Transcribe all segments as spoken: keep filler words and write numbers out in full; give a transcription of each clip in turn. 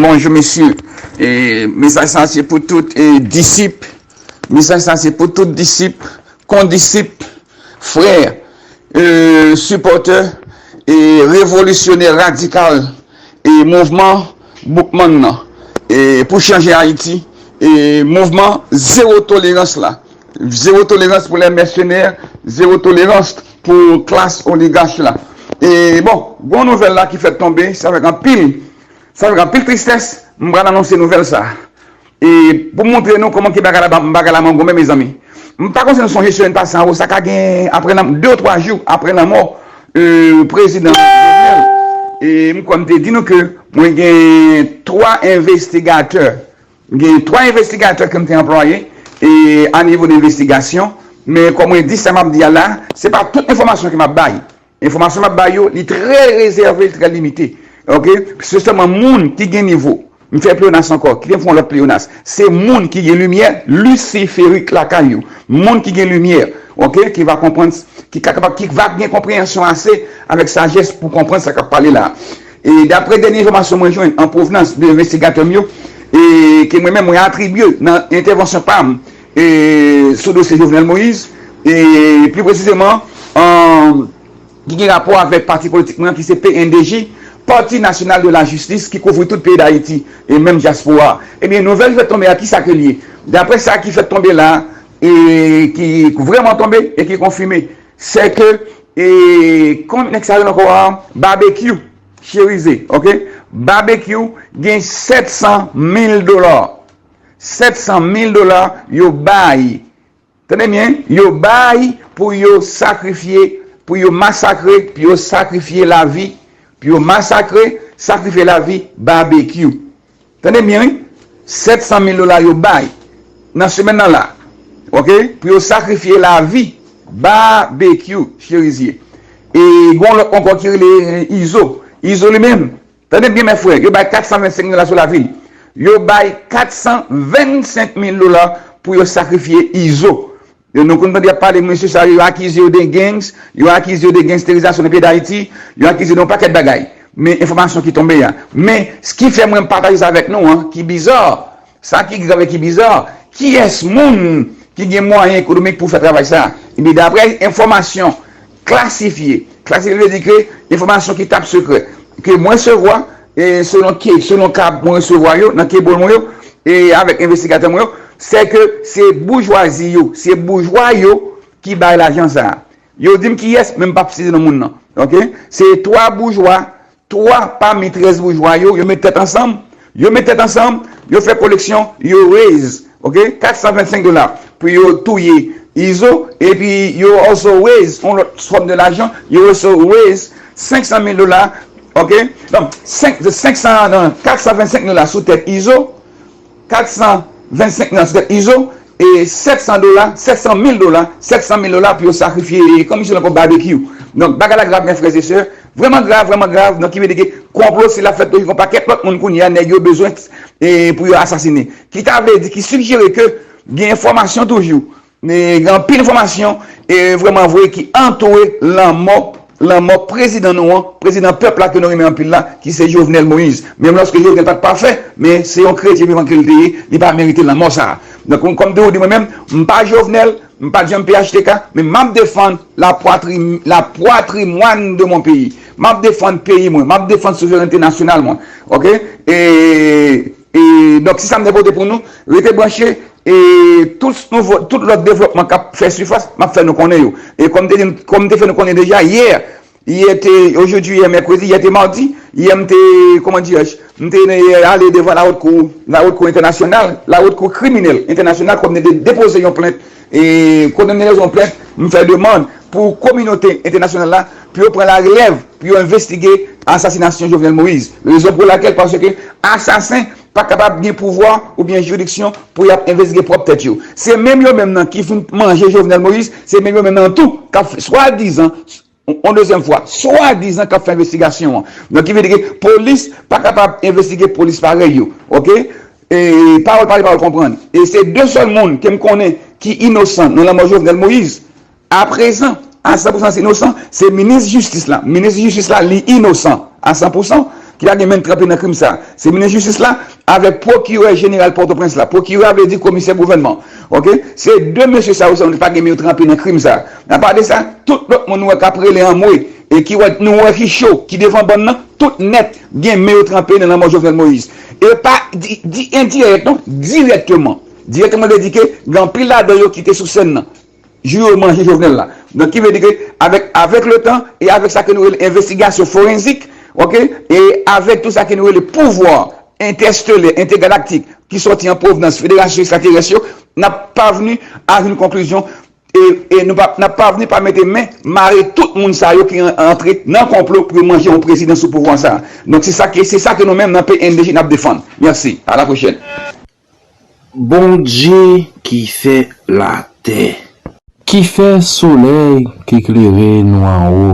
Bonjou mesye. E mesaj sa se pou tout e, disip. Mesaj sa se pou tout disip, kondisip, frè, e, sipòtè e revolisyonè radikal e mouvman Boukman nan e pou chanje Ayiti e mouvman zewo tolerans la. Zewo tolerans pou lè mèsenè, zewo tolerans pou klas oligach la. E bon, gon nouvèl la ki fèk tonbe, sa fèk anpil, sa fèk anpil tristès, m pral anonse nouvèl sa. E pou montre nou kòman ki bagay la, bagay la mangonmen, mezanmi. M pa konn si nou sonje semèn pase anwo, sa ka gen apre de ou twa jou apre lanmò e, prezidan Jovenel. E m kwè m te di nou ke mwen gen twa envestigatè. Gen twa envestigatè ke m te anplwaye e, a nivo de envestigasyon. Men kòm mwen di sa m ap di a la, se pa tout enfòmasyon ke m ap bay. Enfòmasyon m ap bay yo, li trè rezève, li trè limite. Oke? Se sèlman moun ki gen nivo. M fè pleyonas ankò, ki te fè yon lòt pleyonas. Se moun ki gen limyè lisiferik lakay yo. Moun ki gen limyè, oke, ki va konprann, ki ka, ki va gen konpreyansyon ase avèk sajès pou konprann sa k ap pale la. E daprè dènye enfòmasyon mwen jwenn an pwovnans de envestigatè m yo, e ke mwen menm mwen atribye nan entèvansyon pa m, e sou dosye Jovenel Moïse, e pli presizeman, an, ki gen rapò avèk pati politik mwen an, ki se P N D J, Parti National de la Justice, ki kouvri tout peyi Dayiti e menm dyaspora. Ebyen, nouvèl ki fèk tonbe a, kisa ke l ye? Daprè sa ki fèk tonbe la, e ki vrèman tonbe e ki konfime, se ke, e, kòman nèg sa rele ankò a? Babekyou Cherizier, oke? Babekyou gen sèt san mil dola. Sèt san mil dola yo bay. Tande byen, yo bay pou yo sakrifye, pou yo masakre, pou yo sakrifye lavi, pou yo masakre, sakrifye lavi Babekyou. Tande byen, wi. Sèt san mil dola yo bay nan semèn nan la. Oke? Pou yo sakrifye lavi Babekyou Cherizier. E gon lòt ankò ki rele Izo. Izo li menm, tande byen, mè frè, yo bay kat san vennsenk mil dola sou lavi l. Yo bay kat san vennsenk mil dola pou yo sakrifye Izo. Yo, nou konn tande y ap pale, mesye sa yo, yo akize yo de gangs, yo akize yo de gangsterizasyon nan peyi Dayiti, yo akize yo de yon pakèt bagay. Men enfòmasyon ki tonbe a. Men, s ki fè mwen pataje sa avèk nou an, ki biza, sa ki grav e ki biza, kiyès moun ki gen mwayen ekonomik pou fè travay sa? Ebyen, daprè enfòmasyon klasifye, klasifye vle di ke enfòmasyon ki top sekrè, ke mwen resevwa, e selon ke, selon ka mwen resevwa yo, nan kebòl mwen yo, e avèk envestigatè mwen yo, se ke se boujwazi yo, se boujwa yo ki bay lajan sa a. Yo di m kiyès, men m p ap site non moun nan. Oke? Se twa boujwa, twa pami trèz boujwa yo, yo met tèt ansanm. Yo met tèt ansanm, yo fè koleksyon, yo raise, oke, kat san vennsenk dola pou yo touye Izo, epi yo also raise yon lòt sòm de lajan, yo also raise senk san mil dola, oke? Donk, senk, senk san, non, kat san vennsenk dola sou tèt Izo, kat san vennsenk dola sou tèt Izo, e sèt san dola, sèt san mil dola, sèt san mil dola pou yo sakrifye, e kòm misye ankò Babekyou. Donk, bagay la grav, mè frè e sè, vrèman grav, vrèman grav. Donk, ki vle di ke konplo sila ap fèt toujou, gon pakèt lòt moun kounye a, nèg yo bezwen, e pou yo asasinen. Ki ta vle di, ki sijere ke gen enfòmasyon toujou, e gen anpil enfòmasyon, e vrèman vre, ki antoure lanmò, lanmò prezidan nou an, prezidan pèp la ke nou renmen anpil la, ki se Jovenel Moïse. Menm lòske Jovenel pa t pafè, men se yon kretyen vivan ke l te ye, li pa merite lanmò sa a. Donk, kòm m toujou di mwen menm, m pa Jovenel, m pa t janm P H T K, men m ap defann la patri-, la patrimwàn de mon peyi. M ap defann peyi mwen, m ap defann souverènte nasyonal mwen. Oke? E, e, donk, se sa m te pote pou nou. Rete branche, e tout nouvo, tout lòt devlopman k ap fè sifas, m ap fè nou konnen yo. E kòm te di, kòm m te fè nou konnen deja, yè, yè te, aujourd'hui, yè mèkredi, yè te madi, yè m te, comment dirais-je, m te ale devan la haute cour, la haute cour internationale, la haute cour criminelle internationale, kòm m te depoze yon plent, e kòm m te depoze yon plent, m fè demann pou kominote entènasyonal la, pou yo pran larelèv, pou yo envestige asasinasyon Jovenel Moïse. Rezon pou lakèl, paske asasen pa kapab gen pouvwa oubyen jiridiksyon pou y ap envestige pwòp tèt yo. Se menm yo menm nan ki vin manje Jovenel Moïse, se menm yo menm nan tou k ap swadizan, yon dezyèm fwa, swadizan k ap fè envestigasyon an. Donk, ki vle di ke polis pa kapab envestige polis parèy yo. Oke? E pawòl pale, pawòl konprann. E se de sèl moun ke m konnen ki inosan nan lanmò Jovenel Moïse. Aprezan, a san pou san se inosan, se minis jistis la. Minis jistis la, li inosan a san pou san. ki pa gen men tranpe nan krim sa. Se minis jistis la avèk pwokirè jeneral Pòtoprens la. Pwokirè a vle di komisè gouvènman. Oke? Se de mesye sa yo sèlman ki pa gen men yo tranpe nan krim sa. Apa de sa, tout lòt moun nou wè k ap rele anmwe e ki wè nou wè ki cho, ki devan bann nan, tout nèt gen men yo tranpe nan lanmò Jovenel Moïse. E pa di, di endirèk non, dirèkteman. Dirèkteman vle di ke gen anpil ladan yo ki te sou sèn nan jou yo manje Jovenel la. Donk, ki vle di ke avèk, avèk le tan e avèk sa ke nou rele envestigasyon forenzik, oke, e avèk tou sa ke nou rele pouvwa entèstelè, entègalaktik, ki sòti an pwovnans federasyon ekstraterès yo, n ap pavni a yon konklizyon e, e nou pa, n ap pavni pa mete men, mare tout moun sa yo ki an- antre nan konplo pou yo manje yon prezidan sou pouvwa sa. Donk, se sa ke, se sa ke nou menm nan P N D J n ap defann. Mèsi. A la pwochèn. Bondye ki fè latè. Ki fè solèy ki klere nou anwo.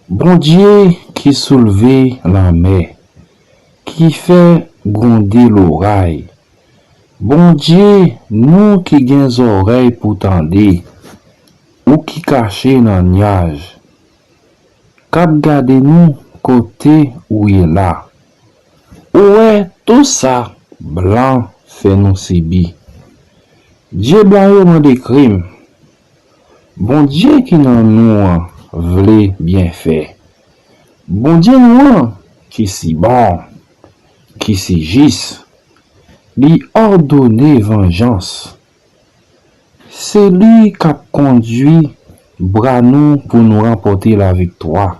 Bondye ki soulve lanmè, ki fè gwonde loray. Bondye, nou ki gen zòrèy pou tande, ou ki kache nan nyaj, k ap gade nou kote ou ye la. Ou wè tou sa blan fè nou sibi. Dye blan yo mande krim. Bondye ki nan nou an vle byen fè. Bondye nou an ki si bon, ki si jis, li òdone vanjans. Se li k ap kondui bra nou pou nou ranpòte laviktwa.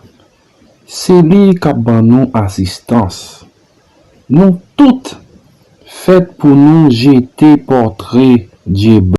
Se li k ap ban nou asistans. Nou tout fèt pou nou jete pòtre Dye